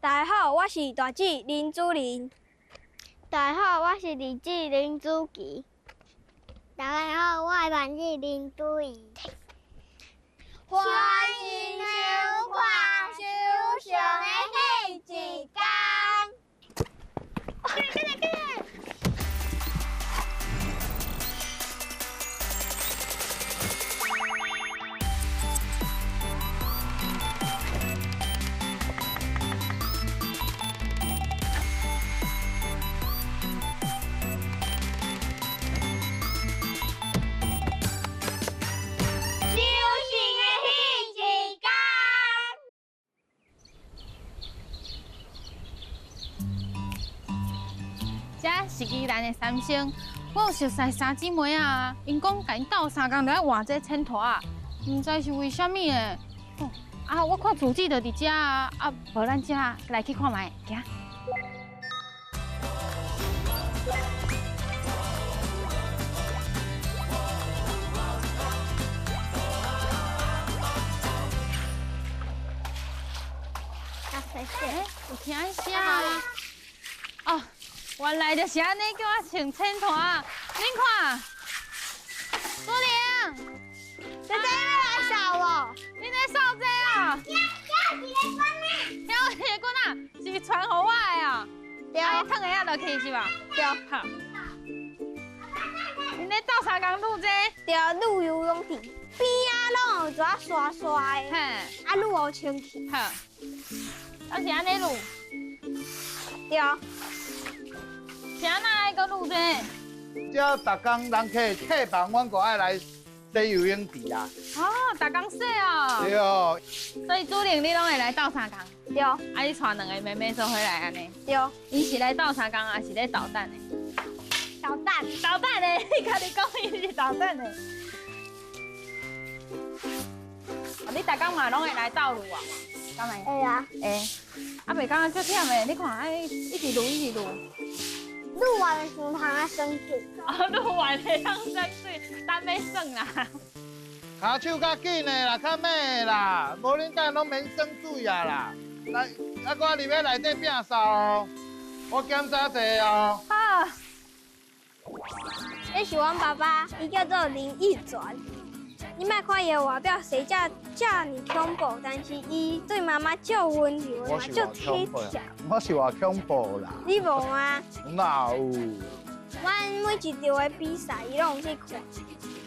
大家好，我是大姊林子玲。大家好，我是二姊林子琪。大家好，我是万姊林子怡。欢迎收看《手上的彼一天》。是宜兰的三星，我有熟似三姊妹啊，𪜶讲共𪜶斗相共，就爱换这浅拖仔，毋知是为啥物的。啊，我看住址就伫遮啊，啊，无咱遮来去看觅，行。欸，有听声啊？哦。原来就是按呢，叫我穿浅拖仔。恁看，苏玲，姐姐欲来扫无？恁咧扫这啊？捡一个棍仔，捡一个棍仔，是传予我的啊？对。啊，烫的遐落去是吧？对。好。恁咧斗相共滷这？对，滷游泳池边仔拢有一寡沙沙的，嘿，啊，滷予清气。好。啊是按呢滷？对。是按怎爱阁滷这？这逐工人客客房，阮阁爱来洗游泳池啊。哦，逐工洗哦。对。所以主任，你拢会来斗相共？对。啊，你带两个妹妹做伙来按呢？对。𪜶是来斗相共，抑是咧捣蛋的？捣蛋。捣蛋的，你家己讲伊是捣蛋的。你逐工嘛拢会来斗滷啊？敢会？会啊。会。啊，袂感觉足忝的，你看，爱一直滷，一直滷。滷完的时候通啊耍水。哦，滷完会当耍水，等欲耍啦。跤手较紧的啦，较慢的啦，无恁等拢免耍水啊啦。来，啊，我入去内底摒扫哦，我检查者哦。好。这是阮爸爸，伊叫做林益全。你莫看伊的外表生遮遮尔恐怖，但是伊对妈妈足温柔的，嘛足体贴。我是偌恐怖啦。你无吗？哪有？阮每一场的比赛，伊拢有去看，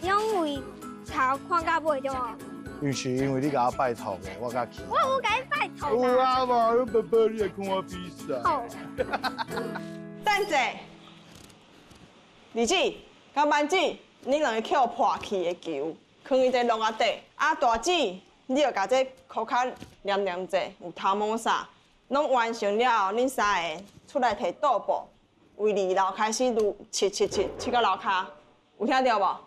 伊拢为头看到尾，对无？毋是因为你共我拜托的，我才去。我有共你拜托。有啊无？爸爸，你来看我比赛。好。等者，二姊、佮万姊，恁两个捡破去的球。囥伫这笼仔底，啊大姊，你著共这箍较黏黏者，有头毛啥，拢完成了后，恁三个出来提桌布，为二楼开始撸，拭拭拭拭到楼跤，有听著无？啊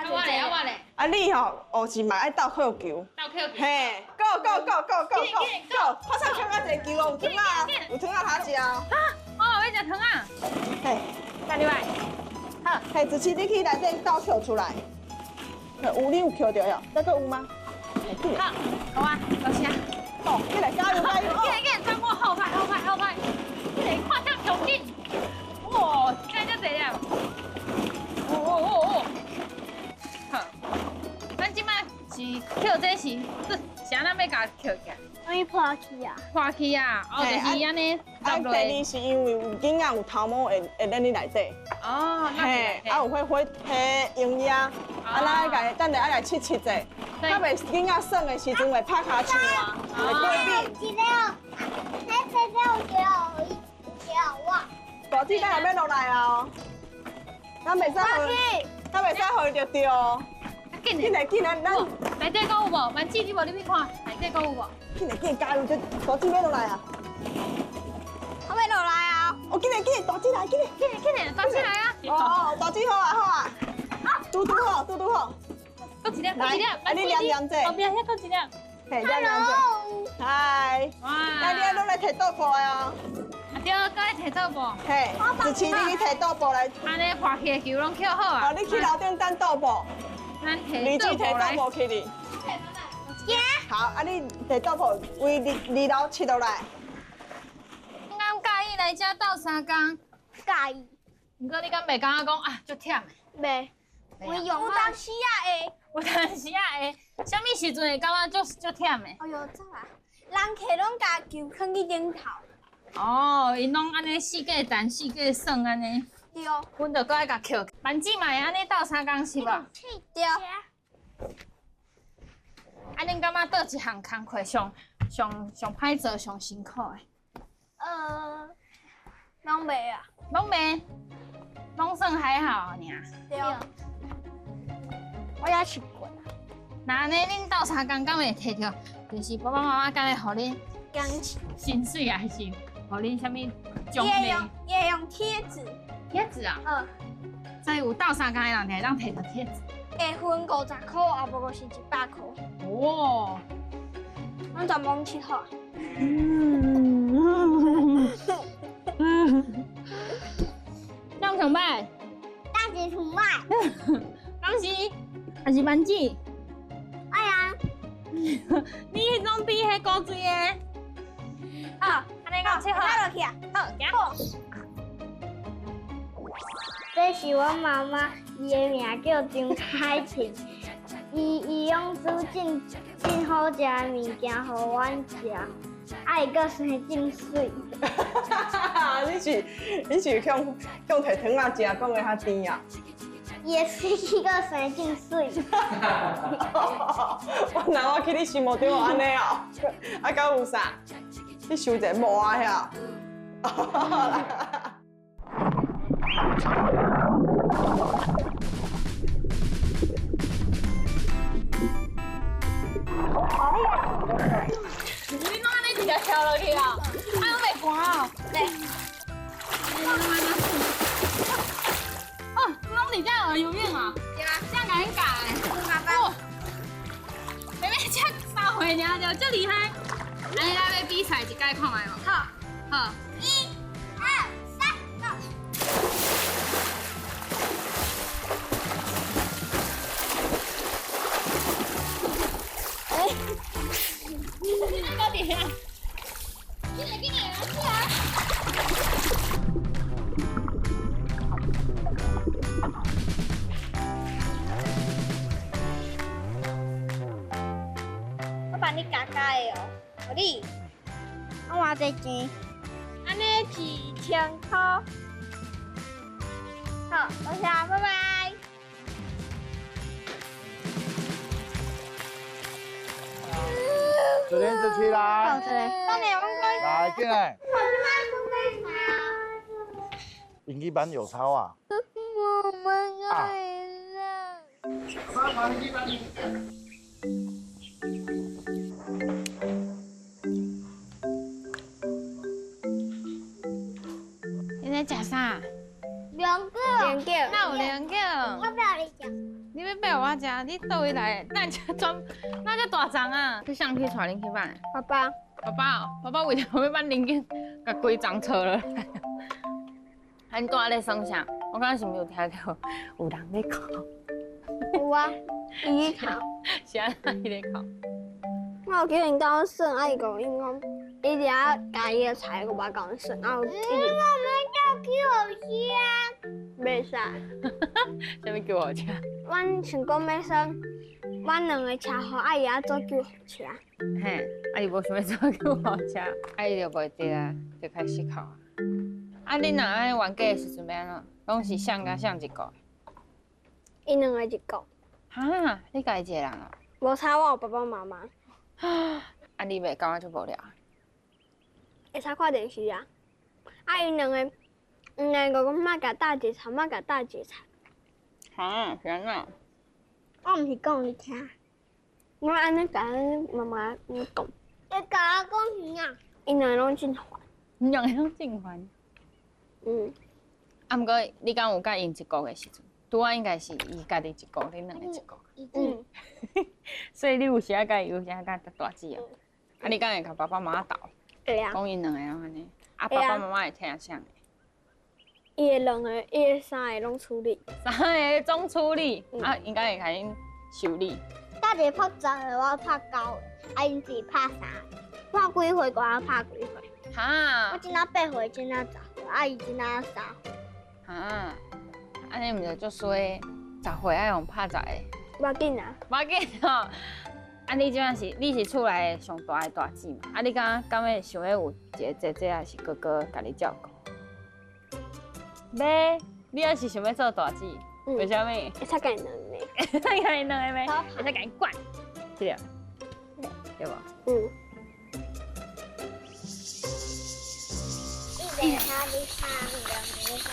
我咧，啊我咧。啊你吼，学是嘛爱斗捡球。斗捡球。嘿，Go go go go go go go！我上捡较济球哦，有糖仔，有糖仔通食哦。啊，我嘛欲食糖仔。嘿，干入来。好。嘿，子琪，你去内底斗捡出来。有你有捡著哟，这阁有吗？好，好啊，多谢。好，起来加油加油！紧来紧来，等我后排后排后排。起来，看这强紧。哇，这遮济了。哦哦哦哦。好，咱这摆是捡这是，是按怎欲共捡起来？伊破去啊！破去啊！哦，就是按呢。啊，第二是因为有囡仔有头毛会会躡伫内底。哦，嘿，啊有彼火彼蝇仔，啊咱爱共等下爱来拭拭者，较袂囡仔耍的时阵会拍跤手啊，会过敏。一个哦，那这个有一个有一个我。大姊等下欲落来啊！咱袂使予，咱袂使予伊著著哦。紧来紧来，咱内底阁有无？万姊你无入去看，内底阁有无？紧来紧，加油！这大姊欲落来啊！我欲落来啊！哦，紧来紧来，大姊来，紧来紧来紧来，大姊来啊！哦，大姊好啊好啊，拄拄好，拄拄好。阁一粒，阁一粒，来，你念念者。后壁遐阁一粒。嘿，念念者。嗨。哇！来，你爱落来提桌布的哦。啊对，阁爱提桌布。嘿，子琪，你去提桌布来。按呢破去的球拢捡好啊。哦，你去楼顶等桌布。咱提二姊提桌布去哩。好，啊你提桌布为二楼拭落来。來遮鬥相共？佮意。毋過你敢袂感覺講啊，足忝的？袂。我有當時也會。有當時也會。啥物時陣會感覺足足忝的？哎喲，走啊！人客攏共球囥去頂頭。哦，𪜶攏按呢四界彈、四界耍按呢。對。阮就閣愛共抾。萬子嘛會按呢鬥相共是無？對。啊，恁感覺佗一項工課上上上歹做、上辛苦的？攏袂啊。攏袂，攏算還好爾。對。我也習慣。那按呢，恁鬥相共敢會摕著，就是爸爸媽媽敢會予恁薪水，還是予恁啥物獎勵？伊會用貼紙。貼紙啊？嗯。所以有鬥相共的人，會當摕著貼紙。會分50箍，啊無就是100箍。哦。阮全部攏佚佗。敢上摆？当时上摆。当时还是万子。哎呀！你彼种比彼古锥的。好，按呢讲切好。落去啊！好，行。这是我妈妈，伊的名叫张彩萍。伊伊拢煮真真好食的物件，予阮食，啊，伊阁生真媠。你是向向提糖仔食，讲的较甜啊？伊的喙齿阁生真媠。原来我去你心目中按呢哦，啊，敢有啥？你想者无啊遐？你攏按呢直接跳落去啊？啊，攏袂寒哦？袂。哦，攏伫遮学游泳啊？对啊。这共恁教的？哇！妹妹才3岁尔就这厉害。按呢，咱欲比赛一摆看觅无？好。好。 1、2、3，Go！你那到底啊？进来，进来，进来！我帮你加加的哦，予你。我偌济钱？按呢1000箍。好，多谢，拜拜。这边子起来。来，进来。英语班有操啊。我们爱了。你在食啥？凉饺。凉饺。哪有凉饺？我不要你食。你欲买我食？你佗位来的？哪遮专，哪遮大丛啊？你谁去带恁去挽？爸爸。爸爸哦，爸爸为著欲挽恁去，共规丛错落来。啊，恁拄仔咧耍啥？我刚刚是毋是有听著有人咧哭？有啊，伊咧哭。是按怎伊咧哭？我有叫𪜶教我耍，啊伊讲𪜶讲，伊伫遐共伊的菜，阁无共阮耍，啊有一直。我们叫救护车。袂使。啥物救护车？阮想讲欲耍，阮两个车祸，啊伊也做救护车。嘿，啊伊无想欲做救护车，啊伊就袂对啊，就开始哭啊。啊，恁若按呢冤家的时阵欲按怎？攏是谁佮谁一个？𪜶两个一个。哈，你家己一个人哦？无差，我有爸爸妈妈。啊，你袂感觉足无聊？会使看电视啊。啊，𪜶两个，𪜶两个讲莫共大姐吵，莫共大姐吵。哈，是按怎？我毋是讲你听。我按呢共阮妈妈讲。你共我讲啥？𪜶两个拢真烦。𪜶两个拢真烦。嗯。啊，毋过你敢有佮𪜶一个的时阵？拄仔应该是伊家己一个，恁两个一个。嗯。所以你有时仔佮伊，有时仔佮大姊啊。啊，你敢会共爸爸妈妈斗？会啊。讲𪜶两个拢按呢，啊，爸爸妈妈会听啥个？伊会两个，伊会三个拢处理。三个总处理，啊，应该会共𪜶修理。大姐拍10个，我拍9个，啊，𪜶自己拍3个，拍几岁，我拍几岁。哈。我今仔8岁，今仔10岁。啊伊真阿瘦。啊，按呢毋就足衰，10岁爱予拍10个。无要紧啊。无要紧吼。啊，你这摆是你是厝内上大的大姊嘛？啊，你敢敢会想欲有一个姐姐还是哥哥共你照顾？欲，你也是想欲做大姊？为啥物？会使共𪜶两个。会使共𪜶两个咩？会使共𪜶管，对对无？嗯。一个、二、三、两个、三、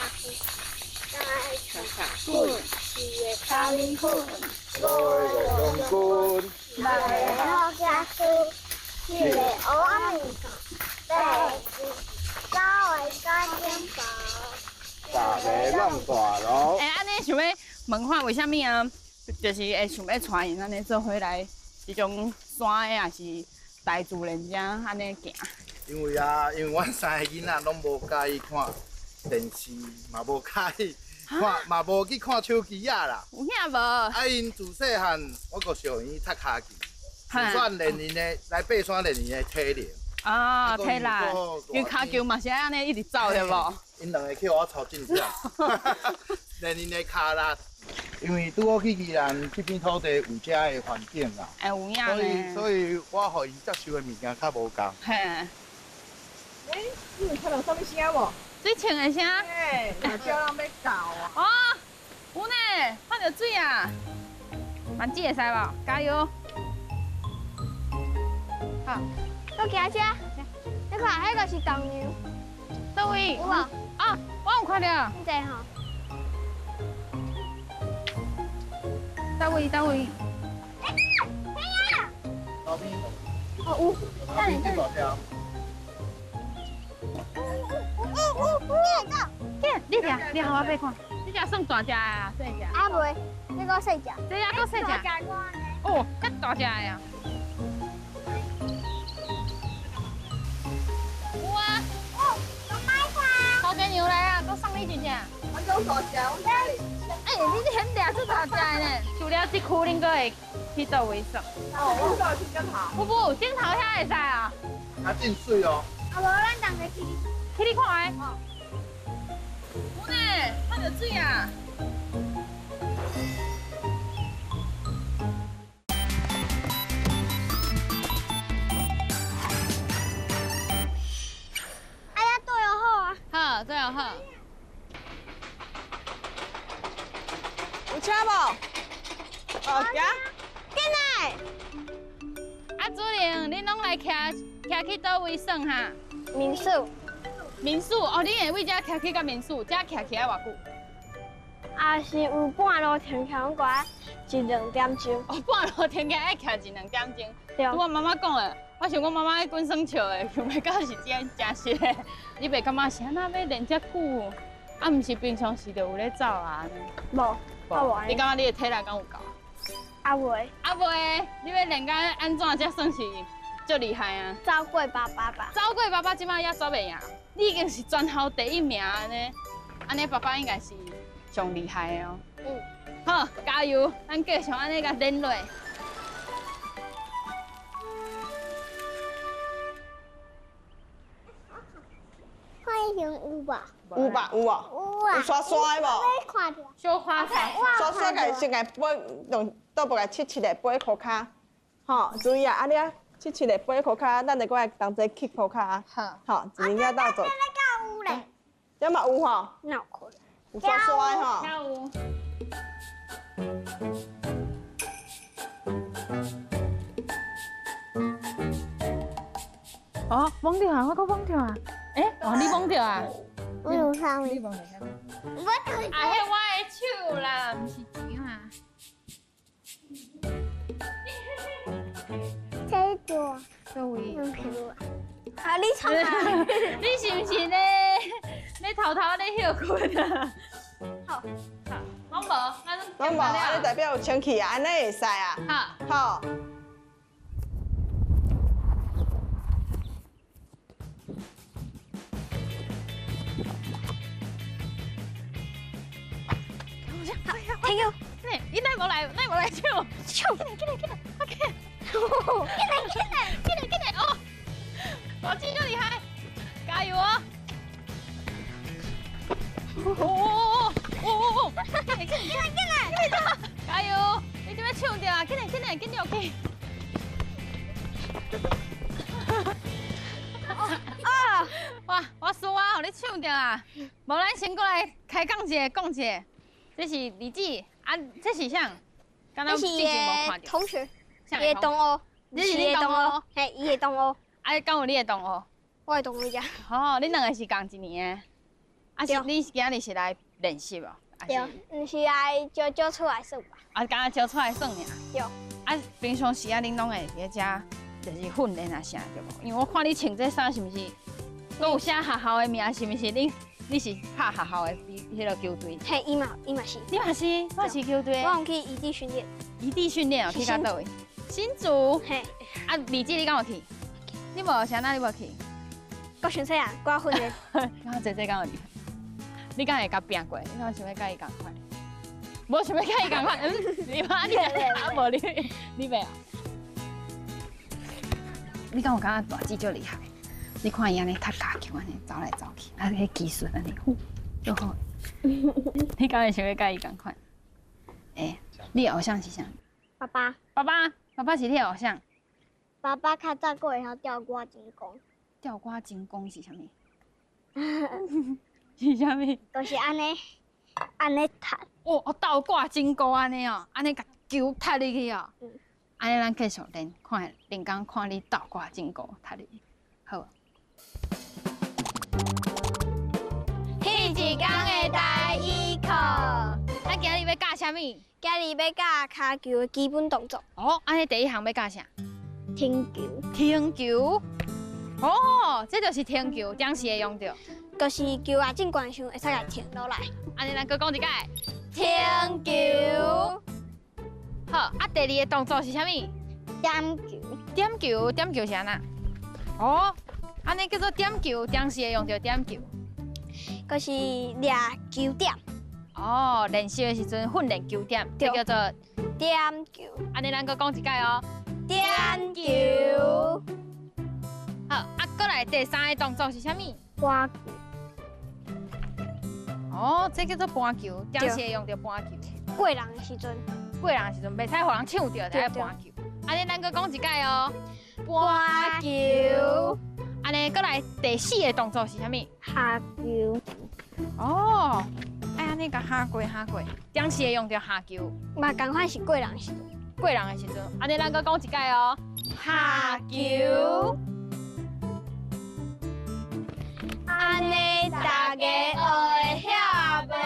四、五、四个三五，五个将军，六个好家书，七个乌仔面，八个九个干煎包，十个弄大炉。欸，按呢想欲问看为啥物啊？就是会想欲带𪜶按呢做伙来这种山的，抑是大自然遮按呢行。因为啊，因为阮三个囡仔拢无佮意看电视，嘛无佮意看，嘛无去看手机仔啦。有影无？啊，𪜶自细汉，我阁小𪜶踢跤球，自选练𪜶的来爬山练𪜶的体能。啊，体力，因为跤球嘛是爱按呢一直走对无？𪜶两个去予我操真忝，练𪜶的跤力。因为拄好去宜兰这片土地有遮的环境啦，会有影呢。所以我予𪜶接受的物件较无仝。嘿。欸，你有听到啥物声无？水冲的声。嘿，嘛叫人欲到啊。哦，有呢，看著水啊。万子会使无？加油！好。我骑车。你看，彼个是铜牛。佗位？有无？啊，我有看著。你坐吼。佗位？佗位？哦，有。等下，等下。你掠，你予我爬看。这只算大只的啊，细只？啊袂，这阁细只。这只阁细只。哦，遮大只的啊。有啊。哦，我买看。头家娘来啊，阁送你一只。我讲大只，我讲。欸，你这显掠足大只的呢。除了这区，恁阁会去佗位耍？哦，我走去顶头。不不，顶头遐会使啊。啊，真媠哦。啊，无咱同齐去。去你看觅。有呢，看著水啊！哎呀，对哦，好啊。好，对哦，好。有车无？哦，行。进来。啊，主任，恁拢来徛徛去佗位耍哈？民宿。民宿哦，你会为遮徛去到民宿，遮徛起来偌久？啊是有半路停起来，拢阁一两点钟。哦，半路停起来爱徛一两点钟。对。拄我妈妈讲的，我想讲妈妈爱滚耍笑的，想袂到是真真实的。你袂感觉是按怎欲练遮久？啊，毋是平常时就有咧走啊？无，无。你感觉你的体力敢有够？啊袂。啊袂，你欲练到按怎才算是足厉害啊？走过爸爸吧。走过爸爸，这摆犹走袂赢。你已经是全校第一名按呢，按呢爸爸应该是上厉害的哦。嗯。好，加油！咱继续按呢共练落。看伊有无？有吧，有无？有啊。有刷刷的无？看著。小花刷。刷刷共先共飞，用倒步共切切的飞涂跤，吼，注意啊，按呢啊。切切的飞涂跤，咱就阁来同齐去涂跤。好，吼，一人仔斗做。这有咧。这嘛有吼。哪有可能？有刷刷的吼。有。哦，摸著啊，我阁摸著啊。欸，哦，你摸著啊？我有啥物？你摸著啥物？我啊，彼我的手啦，毋是钱啊。这座。佗位？啊，你创啊？你是毋是咧？咧偷偷咧歇睏啊？好，好，拢无，咱拢无，按呢代表有清气啊，按呢会使啊。好。好。停住！你哪无来，哪无来抢？抢！进来，进来，进来，OK。进来，进来，进来，进来哦！大姊足厉害，加油哦！哦哦哦！进来进来进来！加油！你这欲抢著啊！紧来紧来紧入去！啊！哇！我输啊！予你抢著啊！无，咱先过来开讲一下，讲一下。这是李记啊，这是啥？这是伊的同学，伊的同学。你是你同学？嘿，伊的同学。啊，敢有你的同学？我的同学。哦，恁两个是仝一年的。啊，是你今日是来练习无？对，毋是来招招出来耍吧？啊，敢若招出来耍尔。对。啊，平常时啊，恁拢会伫咧遮就是训练啊啥对无？因为我看你穿这衫是毋是，阁有写学校的名，是毋是？你是拍学校的彼个球队？嘿，伊嘛是。你嘛是，嘛是球队。我有去异地训练。异地训练哦，去到佗位？新竹。嘿。啊，李记你敢有去？你无啥？那你无去？我想细汉，我训练。敢姐姐敢有厉害？你敢会共拼过？你敢想欲佮伊仝款？无想欲佮伊仝款？你嘛你啊无你你袂啊？你敢有感觉大姊足厉害？你看伊按呢踢跤球按呢走来走去，啊，彼技术按呢，足好。你敢会想欲佮伊仝款？欸，你的偶像是啥？爸爸。爸爸，爸爸是你的偶像。爸爸较早阁会晓吊挂金弓。吊挂金弓是啥物？是啥物？就是按呢，按呢踢。哦，倒挂金钩按呢哦，按呢共球踢入去哦。嗯。按呢，咱继续练，看练工看你倒挂金钩踢入去，好无？彼一工的台语课，咱今日欲教啥物？今日欲教跤球的基本动作。哦，按呢第一项欲教啥？停球。停球。哦，这就是停球，当时会用著。就是球啊，进悬时会使共停落来。按呢，咱阁讲一摆。停球。好，啊，第二个动作是啥物？点球。点球，点球是按怎？哦，按呢叫做点球，当时会用著点球。就是掠球点。哦，练习的时阵训练球点，这叫做点球。按呢，咱阁讲一摆哦。点球。好，啊，阁来第三个动作是啥物？盘球。哦，这叫做盘球，当时会用著盘球。过人的时阵，过人的时阵，袂使予人抢著，才爱盘球。按呢，咱阁讲一摆哦。盘球。按呢，阁来第四个动作是啥物？下球。哦，爱按呢共下过下过，当时会用著下球。嘛，仝款是过人的时阵。过人的时阵，按呢，咱阁讲一摆哦。下球。按呢，大家学会晓袂？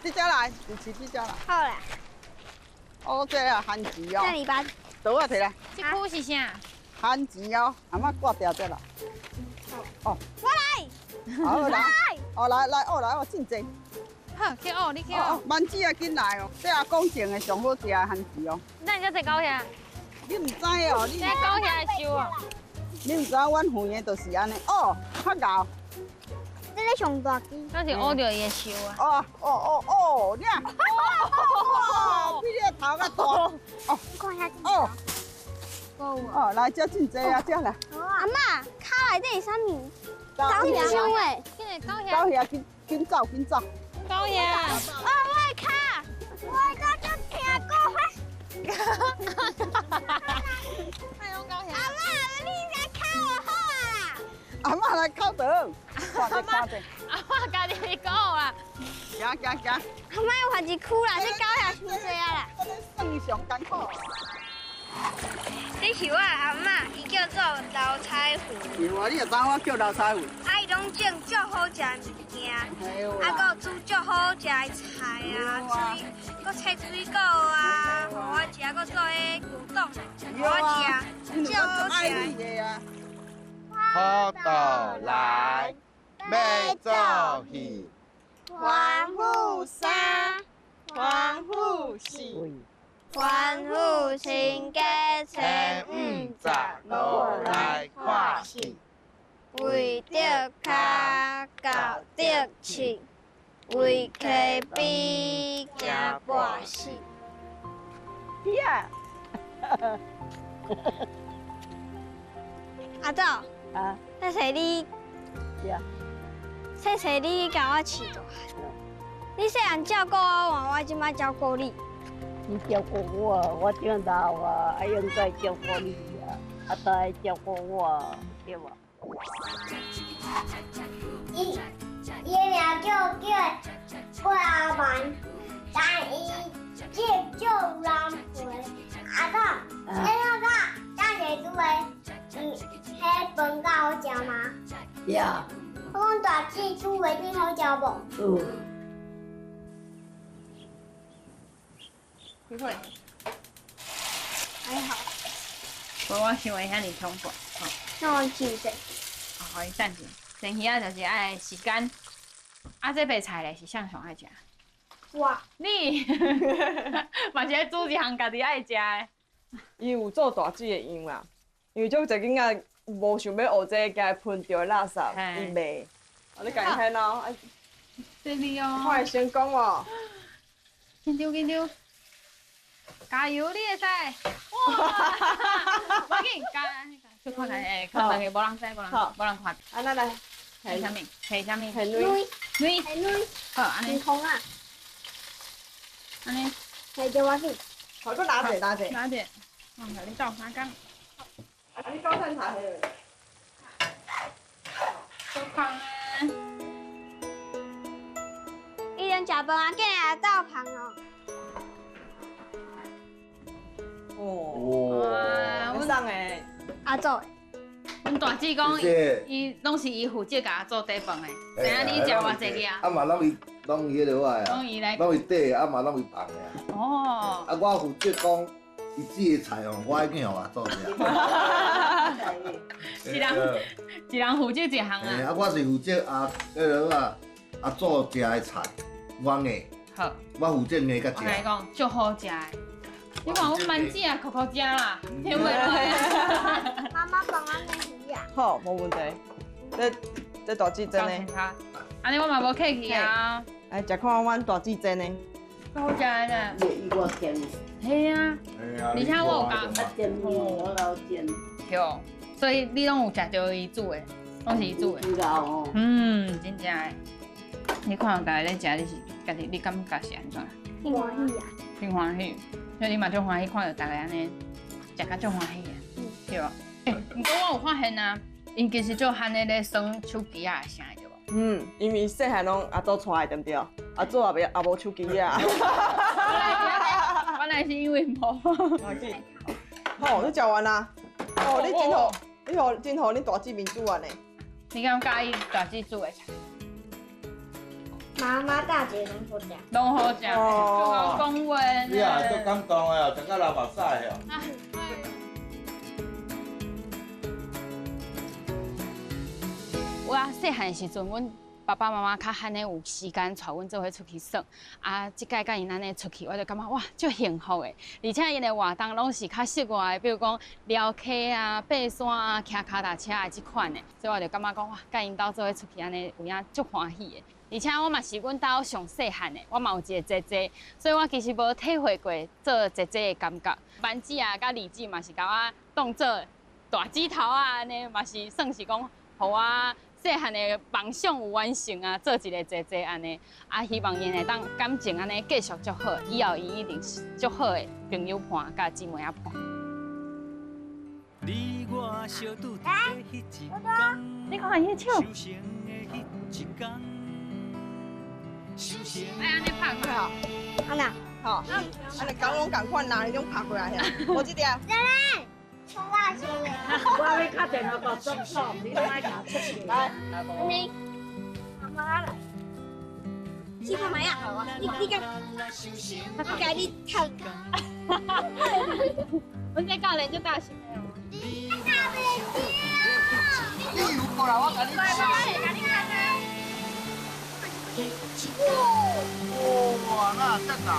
这只来，就是这只来。好啦。哦，这啊番薯哦。这里吧。倒啊，摕来。这区是啥？番薯哦，阿嬷挂掉这啦。哦。我来。好来。哦来来哦来哦，真济。好，去学，你去学。万子啊，紧来哦！这阿公种的上好食的番薯哦。那你这高遐？你毋知哦，你这高遐收哦。你毋知阮园的就是按呢，哦，较𠢕。这个上大枝。那是挖著伊的树啊。哦哦哦哦，你看，哇，比你的头较大。哦，看遐。哦。哦，来，这真济啊，这来。阿嬷，跤内底是啥物？高香诶。高遐，紧紧走，紧走。高遐。哦，我的跤。我刚刚听过。阿嬷，你来敲我好啊！阿嬷来敲倒，阿嬷，阿嬷家己讲啦。行行行。阿嬷有番薯区啦，这狗也伤济啊啦。这算上艰苦。这是我阿嬷，伊叫做刘彩云。对啊，你也知我叫刘彩云。啊，伊拢种足好食的物件，啊，阁有煮足好食的菜啊，水，阁切水果啊，予我食，阁做彼牛丼，予我食，足好食的。土豆来，欲做戏，欢呼三，欢呼四。欢呼亲家千五十落来看戏，为竹跤到竹刺，为溪边行半死。呀！阿祖，啊，谢谢你，谢谢你共我饲大。你细汉照顾我，我这摆照顾你。你照顾我，我这老啊，啊应该照顾你啊，啊都爱照顾我，对无？伊伊的名叫郭阿曼，但伊这叫人陪。阿祖，你那个大姐煮的，彼饭够好食吗？呀。我讲大姊煮的真好食无？有。不会。还好。无我想会遐尔恐怖。那我试者。哦，予伊等者。煎鱼仔就是爱时间。啊，这白菜咧是啥上爱食？我。你，嘛是爱煮一项家己爱食的。伊有做大姊的样啦，因为足济囡仔无想欲学这个，共伊喷著的垃圾，伊袂。啊，你共伊牵咯。这里哦。看会成功无？紧张紧张。加油，你会使！哇！无要紧，加，小看下，哎，看两个无人知，无人，无人看。啊，咱来，摕啥物？摕啥物？摕镭。镭。摕镭。好，按呢。空啊。按呢。摕着我去。好，阁拿者，拿者。拿者。我共你斗相共。啊，你高山茶迄个。小空啊。伊阵食饭啊，紧来斗旁哦。哦，我送的阿祖，阮大姊讲，伊拢是伊负责共阿祖底饭的，知影你食偌济粒啊？啊嘛拢伊拢伊彼落来啊，拢伊来，拢伊底，啊嘛拢伊放的啊。哦。啊，我负责讲，伊煮的菜哦，我爱去予阿祖食。一人一人负责一项啊。啊，我是负责阿彼落啊，阿祖食的菜，我硬。好。我负责硬佮食。我共你讲，足好食的。你看阮万姊啊，酷酷食啦，听袂落。妈妈帮我买鱼啊。好，无问题。这大姊煎的。按呢我嘛无客气啊。来，食看阮大姊煎的。好食的呢。伊我煎。嘿啊。而且我有教。啊煎我老煎。对，所以你拢有食著伊煮的，拢是伊煮的。嗯，真正的。你看我家己咧食，你是家己，你感觉是按怎？真欢喜啊！真欢喜，所以你嘛足欢喜，看著逐个按呢食甲足欢喜的，对无？欸，毋过我有发现啊，𪜶其实足憨的咧耍手机仔的声，对无？嗯，因为细汉拢阿祖带的，对毋对？阿祖也袂也无手机仔。原来是因为无。好，你食完啦？哦，你真好，你予真予恁大姊面煮完呢。你敢佮意大姊煮的菜？妈妈、大姐拢好食，拢好食，足好讲话。你也足感动的哦，食甲流目屎哦。我细汉的时阵，阮爸爸妈妈较罕的有时间带阮做伙出去耍，啊，这摆佮𪜶按呢出去，我就感觉哇，足幸福的。而且𪜶的活动拢是较室外的，比如讲撩溪啊、爬山啊、骑脚踏车的这款的，所以我就感觉讲哇，佮𪜶兜做伙出去按呢，有影足欢喜的。而且我嘛是阮兜上细汉的，我嘛有一个姐姐，所以我其实无体会过做姐姐的感觉。万姊啊，佮二姊嘛是共我当做大姊头啊，按呢嘛是算是讲，予我细汉的梦想有完成啊，做一个姐姐按呢。啊，希望𪜶会当感情按呢继续足好，以后𪜶一定是足好的朋友伴佮姊妹仔伴。你看伊的手。哎，按呢拍过好，按呢？好，按呢讲拢仝款啦，你种拍过来遐，无这条。来来，出大声的。我欲敲电话予总统，你拢爱共出去。来，你，妈妈来。试看觅啊，你敢？我共你烫。阮这教练足大声的哦。你打袂着。你游过来，我共你。哇，那这高！